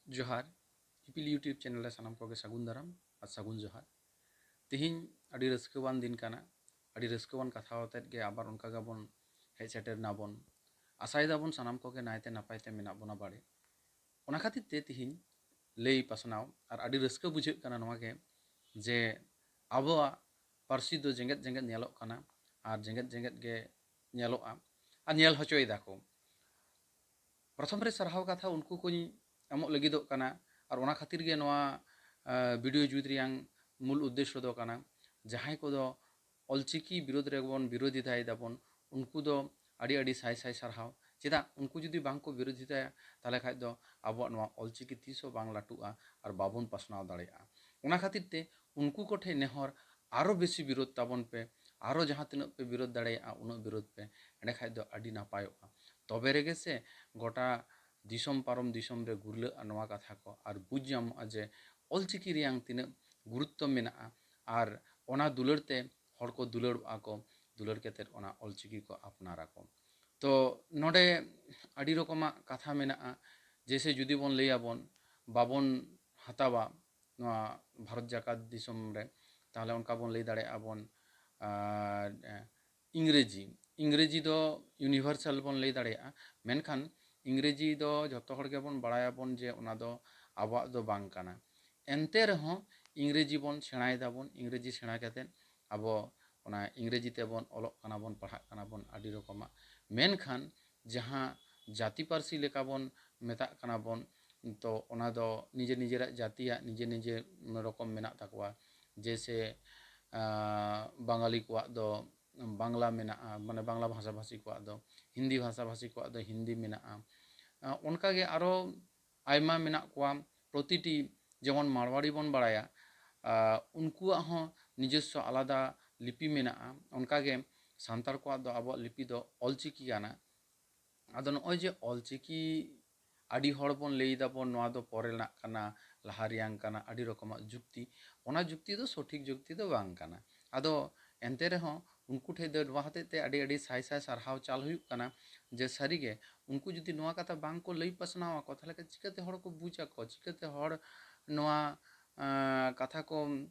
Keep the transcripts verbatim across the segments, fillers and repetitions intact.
ᱡᱚᱦᱟᱨ, ᱤᱯᱤᱞ YouTube channel ᱨᱮ ᱥᱟᱱᱟᱢ ᱠᱚᱜᱮ ᱥᱟᱹᱜᱩᱱ ᱫᱟᱨᱟᱢ ᱟᱨ ᱥᱟᱹᱜᱩᱱ ᱡᱚᱦᱟᱨ᱾ ᱛᱤᱦᱤᱧ ᱟᱹᱰᱤ ᱨᱟᱹᱥᱠᱟᱹᱣᱟᱱ ᱫᱤᱱ ᱠᱟᱱᱟ, ᱟᱹᱰᱤ ᱨᱟᱹᱥᱠᱟᱹᱣᱟᱱ ᱠᱟᱛᱷᱟ ᱟᱛᱮᱫ ᱜᱮ ᱟᱵᱟᱨ ᱚᱱᱠᱟ ᱜᱮᱵᱚᱱ ᱦᱮᱡ ᱥᱮᱴᱮᱨ ᱱᱟᱵᱚᱱ᱾ ᱟᱥᱟᱭ ᱫᱟᱵᱚᱱ ᱥᱟᱱᱟᱢ ᱠᱚᱜᱮ ᱱᱟᱭᱛᱮ ᱱᱟᱯᱟᱭ ᱛᱮ ᱢᱮᱱᱟᱜ ᱵᱚᱱᱟ ᱵᱟᱲᱮ᱾ ᱚᱱᱟ ᱠᱷᱟᱹᱛᱤᱨ ᱛᱮ ᱛᱤᱦᱤᱧ ᱞᱟᱹᱭ ᱯᱟᱥᱱᱟᱣ ᱟᱨ ᱟᱹᱰᱤ ᱨᱟᱹᱥᱠᱟᱹ ᱵᱩᱡᱷᱟᱹᱜ ᱠᱟᱱᱟ ᱱᱚᱣᱟ ᱜᱮ, ᱡᱮ ᱟᱵᱚᱣᱟᱜ ᱯᱟᱹᱨᱥᱤ ᱫᱚ ᱡᱮᱜᱮᱛ ᱡᱮᱜᱮᱛ ᱧᱮᱞᱚᱜ ᱠᱟᱱᱟ ᱟᱨ ᱡᱮᱜᱮᱛ ᱡᱮᱜᱮᱛ ᱜᱮ ᱧᱮᱞᱚᱜᱼᱟ ᱟᱨ ᱧᱮᱞ ᱦᱚᱪᱚᱭ ᱫᱟᱠᱚ᱾ ᱯᱨᱚᱛᱷᱚᱢ ᱨᱮ ᱥᱟᱨᱦᱟᱣ ᱠᱟᱛᱷᱟ ᱩᱱᱠᱩ ᱠᱚᱧ ᱮᱢᱚᱜ ᱞᱟᱹᱜᱤᱫᱚᱜ ᱠᱟᱱᱟ, ᱟᱨ ᱚᱱᱟ ᱠᱷᱟᱹᱛᱤᱨ ᱜᱮ ᱱᱚᱣᱟ, ᱟ, video ᱡᱩᱛ ᱨᱮᱭᱟᱝ ᱢᱩᱞ ᱩᱫᱽᱫᱮᱥᱥᱚ ᱫᱚ ᱠᱟᱱᱟ᱾ ᱡᱟᱦᱟᱸᱭ ᱠᱚᱫᱚ ᱚᱞᱪᱤᱠᱤ ᱵᱤᱨᱳᱫᱷ ᱨᱮᱵᱚᱱ ᱵᱤᱨᱳᱫᱷᱤᱛᱟᱭ ᱫᱟᱵᱚᱱ, ᱩᱱᱠᱩ ᱫᱚ ᱟᱹᱰᱤ ᱟᱹᱰᱤ ᱥᱟᱭ ᱥᱟᱭ ᱥᱟᱨᱦᱟᱣ᱾ ᱪᱮᱫᱟᱜ ᱩᱱᱠᱩ ᱡᱩᱫᱤ ᱵᱟᱝ ᱠᱚ ᱵᱤᱨᱳᱫᱷᱤᱛᱟᱭᱟ, ᱛᱟᱦᱚᱞᱮ ᱠᱷᱟᱡ ᱫᱚ ᱟᱵᱚᱣᱟᱜ ᱱᱚᱣᱟ ᱚᱞᱪᱤᱠᱤ ᱛᱤᱥ ᱦᱚᱸ ᱵᱟᱝ ᱞᱟᱹᱴᱩᱜᱼᱟ ᱟᱨ ᱵᱟᱵᱚᱱ ᱯᱟᱥᱱᱟᱣ ᱫᱟᱲᱮᱭᱟᱜᱼᱟ᱾ ᱚᱱᱟ ᱠᱷᱟᱹᱛᱤᱨ ᱛᱮ ᱩᱱᱠᱩ ᱠᱚᱴᱷᱮᱱ ᱱᱮᱦᱚᱨ, ᱟᱨᱚ ᱵᱮᱥᱤ ᱵᱤᱨᱳᱫᱷ ᱛᱟᱵᱚᱱ ᱯᱮ, ᱟᱨᱚ ᱡᱟᱦᱟᱸ ᱛᱤᱱᱟᱹᱜ ᱯᱮ ᱵᱤᱨᱳᱫᱷ ᱫᱟᱲᱮᱭᱟᱜᱼᱟ ᱩᱱᱟᱹᱜ ᱵᱤᱨᱳᱫᱷ ᱯᱮ, ᱮᱸᱰᱮ ᱠᱷᱟᱡ ᱫᱚ ᱟᱹᱰᱤ ᱱᱟᱯᱟᱭᱚᱜᱼᱟ᱾ ᱛᱚᱵᱮ ᱨᱮᱜᱮ ᱥᱮ ᱜᱚᱴᱟ ᱫᱤᱥᱚᱢ ᱯᱟᱨᱚᱢ ᱫᱤᱥᱚᱢ ᱨᱮ ᱜᱩᱨᱞᱟᱹᱜᱼᱟ ᱱᱚᱣᱟ ᱠᱟᱛᱷᱟ ᱠᱚ, ᱟᱨ ᱵᱩᱡᱽ ᱧᱟᱢᱚᱜᱼᱟ ᱡᱮ ᱚᱞᱪᱤᱠᱤ ᱨᱮᱭᱟᱝ ᱛᱤᱱᱟᱹᱜ ᱜᱩᱨᱩᱛᱛᱚ ᱢᱮᱱᱟᱜᱼᱟ, ᱟᱨ ᱚᱱᱟ ᱫᱩᱞᱟᱹᱲ ᱛᱮ ᱦᱚᱲ ᱠᱚ ᱫᱩᱞᱟᱹᱲᱚᱜᱼᱟ ᱠᱚ, ᱫᱩᱞᱟᱹᱲ ᱠᱟᱛᱮᱫ ᱚᱱᱟ ᱚᱞᱪᱤᱠᱤ ᱠᱚ ᱟᱯᱱᱟᱨᱟ ᱠᱚ᱾ ᱛᱚ ᱱᱚᱰᱮ ᱟᱹᱰᱤ ᱨᱚᱠᱚᱢᱟᱜ ᱠᱟᱛᱷᱟ ᱢᱮᱱᱟᱜᱼᱟ, ᱡᱮᱭᱥᱮ ᱡᱩᱫᱤ ᱵᱚᱱ ᱞᱟᱹᱭᱟᱵᱚᱱ ᱵᱟᱵᱚᱱ ᱦᱟᱛᱟᱣᱟ ᱱᱚᱣᱟ ᱵᱷᱟᱨᱚᱛ ᱡᱟᱠᱟᱛ ᱫᱤᱥᱚᱢ ᱨᱮ, ᱛᱟᱦᱚᱞᱮ ᱚᱱᱠᱟ ᱵᱚᱱ ᱞᱟᱹᱭ ᱫᱟᱲᱮᱭᱟᱜᱼᱟ ᱵᱚᱱ, ᱟᱨ, ᱮ, ᱤᱝᱨᱮᱡᱤ, ᱤᱝᱨᱮᱡᱤ ᱫᱚ universal ᱵᱚᱱ ᱞᱟᱹᱭ ᱫᱟᱲᱮᱭᱟᱜᱼᱟ, ᱢᱮᱱᱠᱷᱟᱱ ᱤᱝᱨᱮᱡᱤ ᱫᱚ ᱡᱚᱛᱚ ᱦᱚᱲ ᱜᱮᱵᱚᱱ ᱵᱟᱲᱟᱭᱟᱵᱚᱱ ᱡᱮ ᱚᱱᱟ ᱫᱚ ᱟᱵᱚᱣᱟᱜ ᱫᱚ ᱵᱟᱝ ᱠᱟᱱᱟ᱾ ᱮᱱᱛᱮ ᱨᱮᱦᱚᱸ ᱤᱝᱨᱮᱡᱤ ᱵᱚᱱ ᱥᱮᱬᱟᱭ ᱫᱟᱵᱚᱱ, ᱤᱝᱨᱮᱡᱤ ᱥᱮᱬᱟ ᱠᱟᱛᱮᱫ ᱟᱵᱚ ᱚᱱᱟ ᱤᱝᱨᱮᱡᱤ ᱛᱮᱵᱚᱱ ᱚᱞᱚᱜ ᱠᱟᱱᱟ ᱵᱚᱱ, ᱯᱟᱲᱦᱟᱜ ᱠᱟᱱᱟ ᱵᱚᱱ ᱟᱹᱰᱤ ᱨᱚᱠᱚᱢᱟᱜ, ᱢᱮᱱᱠᱷᱟᱱ ᱡᱟᱦᱟᱸ ᱡᱟᱹᱛᱤ ᱯᱟᱹᱨᱥᱤ ᱞᱮᱠᱟ ᱵᱚᱱ ᱢᱮᱛᱟᱜ ᱠᱟᱱᱟ ᱵᱚᱱ, ᱛᱚ ᱚᱱᱟ ᱫᱚ ᱱᱤᱡᱮ ᱱᱤᱡᱮᱨᱟᱜ ᱡᱟᱹᱛᱤᱭᱟᱜ ᱱᱤᱡᱮ ᱱᱤᱡᱮ ᱨᱚᱠᱚᱢ ᱢᱮᱱᱟᱜ ᱛᱟᱠᱚᱣᱟ᱾ ᱡᱮᱭᱥᱮ, ᱟᱸ, ᱵᱟᱝᱜᱟᱞᱤ ᱠᱚᱣᱟᱜ ᱫᱚ ᱵᱟᱝᱞᱟ ᱢᱮᱱᱟᱜᱼᱟ, ᱢᱟᱱᱮ ᱵᱟᱝᱞᱟ ᱵᱷᱟᱥᱟᱵᱷᱟᱥᱤ ᱠᱚᱣᱟᱜ ᱫᱚ, ᱦᱤᱱᱫᱤ ᱵᱷᱟᱥᱟᱵᱷᱟᱥᱤ ᱠᱚᱣᱟᱜ ᱫᱚ ᱦᱤᱱᱫᱤ ᱢᱮᱱᱟᱜᱼᱟ᱾ ᱟᱸ, ᱚᱱᱠᱟᱜᱮ ᱟᱨᱚ ᱟᱭᱢᱟ ᱢᱮᱱᱟᱜ ᱠᱚᱣᱟ᱾ ᱯᱨᱚᱛᱤᱴᱤ, ᱡᱮᱢᱚᱱ ᱢᱟᱲᱣᱟᱲᱤ ᱵᱚᱱ ᱵᱟᱲᱟᱭᱟ, ᱟᱸ, ᱩᱱᱠᱩᱣᱟᱜ ᱦᱚᱸ ᱱᱤᱡᱚᱥᱥᱚ ᱟᱞᱟᱫᱟ ᱞᱤᱯᱤ ᱢᱮᱱᱟᱜᱼᱟ᱾ ᱚᱱᱠᱟᱜᱮ ᱥᱟᱱᱛᱟᱲ ᱠᱚᱣᱟᱜ ᱫᱚ ᱟᱵᱚᱣᱟᱜ ᱞᱤᱯᱤ ᱫᱚ ᱚᱞᱪᱤᱠᱤ ᱠᱟᱱᱟ᱾ ᱟᱫᱚ ᱱᱚᱜᱼᱚᱭ ᱡᱮ ᱚᱞᱪᱤᱠᱤ ᱟᱹᱰᱤ ᱦᱚᱲ ᱵᱚᱱ ᱞᱟᱹᱭ ᱫᱟᱵᱚᱱ ᱱᱚᱣᱟ ᱫᱚ ᱯᱚᱨᱮ ᱨᱮᱱᱟᱜ ᱠᱟᱱᱟ, ᱞᱟᱦᱟ ᱨᱮᱭᱟᱝ ᱠᱟᱱᱟ, ᱟᱹᱰᱤ ᱨᱚᱠᱚᱢᱟᱜ ᱡᱩᱠᱛᱤ, ᱚᱱᱟ ᱡᱩᱠᱛᱤ ᱫᱚ ᱥᱚᱴᱷᱤᱠ ᱡᱩᱠᱛᱤ ᱫᱚ ᱵᱟᱝ ᱠᱟᱱᱟ᱾ ᱟᱫᱚ ᱮᱱᱛᱮ ᱨᱮᱦᱚᱸ ᱩᱱᱠᱩ ᱴᱷᱮᱡ ᱫᱚ ᱱᱚᱣᱟ ᱦᱚᱛᱮᱡ ᱛᱮ ᱟᱹᱰᱤ ᱟᱹᱰᱤ ᱥᱟᱭ ᱥᱟᱭ ᱥᱟᱨᱦᱟᱣ ᱪᱟᱞ ᱦᱩᱭᱩᱜ ᱠᱟᱱᱟ ᱡᱮ ᱥᱟᱹᱨᱤᱜᱮ ᱩᱱᱠᱩ ᱡᱩᱫᱤ ᱱᱚᱣᱟ ᱠᱟᱛᱷᱟ ᱵᱟᱝ ᱠᱚ ᱞᱟᱹᱭ ᱯᱟᱥᱱᱟᱣ ᱟᱠᱚ, ᱛᱟᱦᱚᱞᱮ ᱠᱷᱟᱱ ᱪᱤᱠᱟᱹᱛᱮ ᱦᱚᱲ ᱠᱚ ᱵᱩᱡᱽ ᱟᱠᱚ? ᱪᱤᱠᱟᱹᱛᱮ ᱦᱚᱲ ᱱᱚᱣᱟ, ᱟᱸ, ᱠᱟᱛᱷᱟ ᱠᱚ,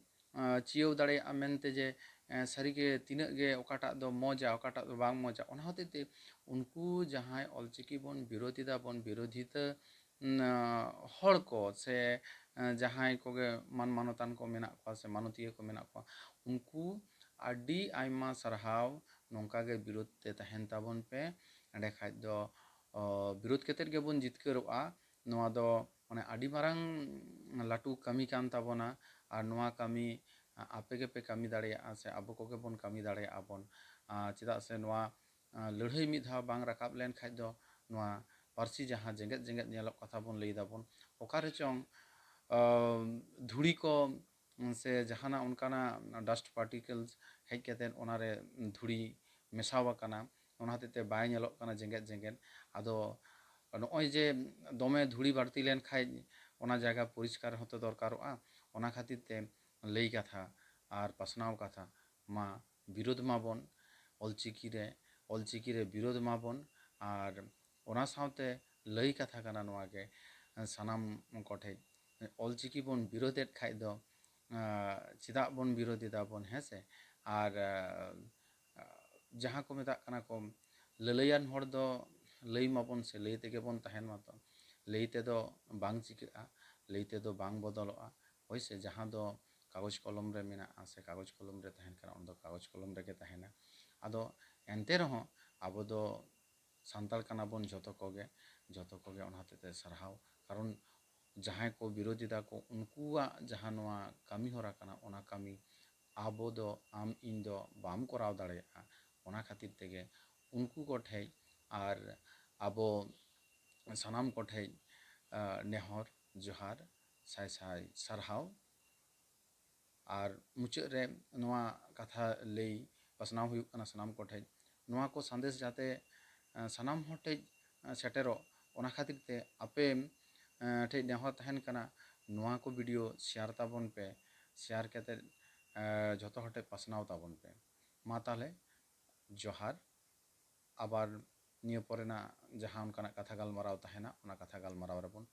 ᱟᱸ, ᱪᱤᱭᱟᱹᱣ ᱫᱟᱲᱮᱭᱟᱜᱼᱟ ᱢᱮᱱᱛᱮ ᱡᱮ, ᱮᱸ, ᱥᱟᱹᱨᱤᱜᱮ ᱛᱤᱱᱟᱹᱜ ᱜᱮ ᱚᱠᱟᱴᱟᱜ ᱫᱚ ᱢᱚᱡᱟ, ᱚᱠᱟᱴᱟᱜ ᱫᱚ ᱵᱟᱝ ᱢᱚᱡᱟ? ᱚᱱᱟ ᱦᱚᱛᱮᱡ ᱛᱮ ᱩᱱᱠᱩ ᱡᱟᱦᱟᱸᱭ ᱚᱞᱪᱤᱠᱤ ᱵᱚᱱ ᱵᱤᱨᱳᱫᱷᱤᱫᱟ, ᱵᱚᱱ ᱵᱤᱨᱳᱫᱷᱤᱛᱟ, ᱩᱸ, ᱦᱚᱲ ᱠᱚ ᱥᱮ, ᱮᱸ, ᱡᱟᱦᱟᱸᱭ ᱠᱚᱜᱮ ᱢᱟᱱ ᱢᱟᱱᱚᱛᱟᱱ ᱠᱚ ᱢᱮᱱᱟᱜ ᱠᱚᱣᱟ ᱥᱮ ᱢᱟᱱᱚᱛᱤᱭᱟᱹ ᱠᱚ ᱢᱮᱱᱟᱜ ᱠᱚᱣᱟ, ᱩᱱᱠᱩ ᱟᱹᱰᱤ ᱟᱭᱢᱟ ᱥᱟᱨᱦᱟᱣ᱾ ᱱᱚᱝᱠᱟ ᱜᱮ ᱵᱤᱨᱳᱫᱷ ᱛᱮ ᱛᱟᱦᱮᱱ ᱛᱟᱵᱚᱱ ᱯᱮ᱾ ᱮᱸᱰᱮ ᱠᱷᱟᱡ ᱫᱚ, ᱚ, ᱵᱤᱨᱳᱫᱷ ᱠᱟᱛᱮᱫ ᱜᱮᱵᱚᱱ ᱡᱤᱛᱠᱟᱹᱨᱚᱜᱼᱟ᱾ ᱱᱚᱣᱟ ᱫᱚ ᱢᱟᱱᱮ ᱟᱹᱰᱤ ᱢᱟᱨᱟᱝ ᱞᱟᱹᱴᱩ ᱠᱟᱹᱢᱤ ᱠᱟᱱ ᱛᱟᱵᱚᱱᱟ᱾ ᱟᱨ ᱱᱚᱣᱟ ᱠᱟᱹᱢᱤ ᱟᱯᱮ ᱜᱮᱯᱮ ᱠᱟᱹᱢᱤ ᱫᱟᱲᱮᱭᱟᱜᱼᱟ ᱥᱮ ᱟᱵᱚ ᱠᱚᱜᱮ ᱵᱚᱱ ᱠᱟᱹᱢᱤ ᱫᱟᱲᱮᱭᱟᱜᱼᱟ ᱵᱚᱱ᱾ ᱟᱨ ᱪᱮᱫᱟᱜ ᱥᱮ ᱱᱚᱣᱟ, ᱟᱸ, ᱞᱟᱹᱲᱦᱟᱹᱭ ᱢᱤᱫ ᱫᱷᱟᱣ ᱵᱟᱝ ᱨᱟᱠᱟᱵ ᱞᱮᱱ ᱠᱷᱟᱡ ᱫᱚ ᱱᱚᱣᱟ ᱯᱟᱹᱨᱥᱤ ᱡᱟᱦᱟᱸ ᱡᱮᱜᱮᱛ ᱡᱮᱜᱮᱛ ᱧᱮᱞᱚᱜ ᱠᱟᱛᱷᱟ ᱵᱚᱱ ᱞᱟᱹᱭ ᱫᱟᱵᱚᱱ, ᱚᱠᱟ ᱨᱮᱪᱚᱝ, ᱟᱸ, ᱫᱷᱩᱲᱤ ᱠᱚ ᱥᱮ ᱡᱟᱦᱟᱱᱟᱜ ᱚᱱᱠᱟᱱᱟᱜ dust particles ᱦᱮᱡ ᱠᱟᱛᱮᱫ ᱚᱱᱟᱨᱮ ᱫᱷᱩᱲᱤ ᱢᱮᱥᱟᱣ ᱟᱠᱟᱱᱟ, ᱚᱱᱟ ᱦᱚᱛᱮᱡ ᱛᱮ ᱵᱟᱭ ᱧᱮᱞᱚᱜ ᱠᱟᱱᱟ ᱡᱮᱜᱮᱛ ᱡᱮᱜᱮᱛ᱾ ᱟᱫᱚ ᱱᱚᱜᱼᱚᱭ ᱡᱮ ᱫᱚᱢᱮ ᱫᱷᱩᱲᱤ ᱵᱟᱹᱲᱛᱤ ᱞᱮᱱ ᱠᱷᱟᱡ ᱚᱱᱟ ᱡᱟᱭᱜᱟ ᱯᱚᱨᱤᱥᱠᱟᱨ ᱦᱚᱸᱛᱚ ᱫᱚᱨᱠᱟᱨᱚᱜᱼᱟ᱾ ᱚᱱᱟ ᱠᱷᱟᱹᱛᱤᱨ ᱛᱮ ᱞᱟᱹᱭ ᱠᱟᱛᱷᱟ ᱟᱨ ᱯᱟᱥᱱᱟᱣ ᱠᱟᱛᱷᱟ, ᱢᱟ ᱵᱤᱨᱳᱫᱷ ᱢᱟᱵᱚᱱ, ᱚᱞᱪᱤᱠᱤ ᱨᱮ, ᱚᱞᱪᱤᱠᱤ ᱨᱮ ᱵᱤᱨᱳᱫᱷ ᱢᱟᱵᱚᱱ᱾ ᱟᱨ ᱚᱱᱟ ᱥᱟᱶᱛᱮ ᱞᱟᱹᱭ ᱠᱟᱛᱷᱟ ᱠᱟᱱᱟ ᱱᱚᱣᱟ ᱜᱮ ᱥᱟᱱᱟᱢ ᱠᱚᱴᱷᱮᱡ, ᱚᱞᱪᱤᱠᱤ ᱵᱚᱱ ᱵᱤᱨᱳᱫᱷᱮᱫ ᱠᱷᱟᱡ ᱫᱚ, ᱟᱸ, ᱪᱮᱫᱟᱜ ᱵᱚᱱ ᱵᱤᱨᱳᱫᱷ ᱮᱫᱟ ᱵᱚᱱ, ᱦᱮᱸ ᱥᱮ? ᱟᱨ, ᱟᱸ, ᱡᱟᱦᱟᱸ ᱠᱚ ᱢᱮᱛᱟᱜ ᱠᱟᱱᱟ ᱠᱚ ᱞᱟᱹᱞᱟᱹᱭᱟᱱ ᱦᱚᱲ ᱫᱚ ᱞᱟᱹᱭ ᱢᱟᱵᱚᱱ ᱥᱮ ᱞᱟᱹᱭ ᱛᱮᱜᱮ ᱵᱚᱱ ᱛᱟᱦᱮᱱ ᱢᱟᱛᱚ, ᱞᱟᱹᱭ ᱛᱮᱫᱚ ᱵᱟᱝ ᱪᱤᱠᱟᱹᱜᱼᱟ, ᱞᱟᱹᱭ ᱛᱮᱫᱚ ᱵᱟᱝ ᱵᱚᱫᱚᱞᱚᱜᱼᱟ᱾ ᱦᱳᱭ ᱥᱮ, ᱡᱟᱦᱟᱸ ᱫᱚ ᱠᱟᱜᱚᱡᱽ ᱠᱚᱞᱚᱢ ᱨᱮ ᱢᱮᱱᱟᱜᱼᱟ ᱥᱮ ᱠᱟᱜᱚᱡᱽ ᱠᱚᱞᱚᱢ ᱨᱮ ᱛᱟᱦᱮᱱ ᱠᱟᱱᱟ, ᱚᱱᱟ ᱫᱚ ᱠᱟᱜᱚᱡᱽ ᱠᱚᱞᱚᱢ ᱨᱮᱜᱮ ᱛᱟᱦᱮᱱᱟ᱾ ᱟᱫᱚ ᱮᱱᱛᱮ ᱨᱮᱦᱚᱸ ᱟᱵᱚ ᱫᱚ ᱥᱟᱱᱛᱟᱲ ᱠᱟᱱᱟ ᱵᱚᱱ ᱡᱷᱚᱛᱚ ᱠᱚᱜᱮ, ᱡᱷᱚᱛᱚ ᱠᱚᱜᱮ ᱚᱱᱟ ᱦᱚᱛᱮᱡ ᱛᱮ ᱥᱟᱨᱦᱟᱣ᱾ ᱠᱟᱨᱚᱱ ᱡᱟᱦᱟᱸᱭ ᱠᱚ ᱵᱤᱨᱳᱫᱷᱤᱫᱟ ᱠᱚ, ᱩᱱᱠᱩᱣᱟᱜ ᱡᱟᱦᱟᱸ ᱱᱚᱣᱟ ᱠᱟᱹᱢᱤ ᱦᱚᱨᱟ ᱠᱟᱱᱟ, ᱚᱱᱟ ᱠᱟᱹᱢᱤ ᱟᱵᱚ ᱫᱚ, ᱟᱢ ᱤᱧ ᱫᱚ ᱵᱟᱢ ᱠᱚᱨᱟᱣ ᱫᱟᱲᱮᱭᱟᱜᱼᱟ᱾ ᱚᱱᱟ ᱠᱷᱟᱹᱛᱤᱨ ᱛᱮᱜᱮ ᱩᱱᱠᱩ ᱠᱚᱴᱷᱮᱡ ᱟᱨ ᱟᱵᱚ ᱥᱟᱱᱟᱢ ᱠᱚᱴᱷᱮᱡ, ᱟ, ᱱᱮᱦᱚᱨ ᱡᱚᱦᱟᱨ, ᱥᱟᱭ ᱥᱟᱭ ᱥᱟᱨᱦᱟᱣ᱾ ᱟᱨ ᱢᱩᱪᱟᱹᱫ ᱨᱮ ᱱᱚᱣᱟ ᱠᱟᱛᱷᱟ ᱞᱟᱹᱭ ᱯᱟᱥᱱᱟᱣ ᱦᱩᱭᱩᱜ ᱠᱟᱱᱟ ᱥᱟᱱᱟᱢ ᱠᱚᱴᱷᱮᱡ, ᱱᱚᱣᱟ ᱠᱚ ᱥᱟᱸᱫᱮᱥ ᱡᱟᱛᱮ, ᱮᱸ, ᱥᱟᱱᱟᱢ ᱦᱚᱲ ᱴᱷᱮᱡ, ᱮᱸ, ᱥᱮᱴᱮᱨᱚᱜ, ᱚᱱᱟ ᱠᱷᱟᱹᱛᱤᱨ ᱛᱮ ᱟᱯᱮ, ᱮᱸ, ᱴᱷᱮᱡ ᱱᱮᱦᱚᱨ ᱛᱟᱦᱮᱱ ᱠᱟᱱᱟ, ᱱᱚᱣᱟ ᱠᱚ video share ᱛᱟᱵᱚᱱ ᱯᱮ, share ᱠᱟᱛᱮᱫ, ᱮᱸ, ᱡᱷᱚᱛᱚ ᱦᱚᱲ ᱴᱷᱮᱡ ᱯᱟᱥᱱᱟᱣ ᱛᱟᱵᱚᱱ ᱯᱮ᱾ ᱢᱟ ᱛᱟᱦᱞᱮ, ᱡᱚᱦᱟᱨ, ᱟᱵᱟᱨ ᱱᱤᱭᱟᱹ ᱯᱚᱨᱮᱱᱟᱜ ᱡᱟᱦᱟᱸ ᱚᱱᱠᱟᱱᱟᱜ ᱠᱟᱛᱷᱟ ᱜᱟᱞᱢᱟᱨᱟᱣ ᱛᱟᱦᱮᱱᱟ, ᱚᱱᱟ ᱠᱟᱛᱷᱟ ᱜᱟᱞᱢᱟᱨᱟᱣ ᱨᱮᱵᱚᱱ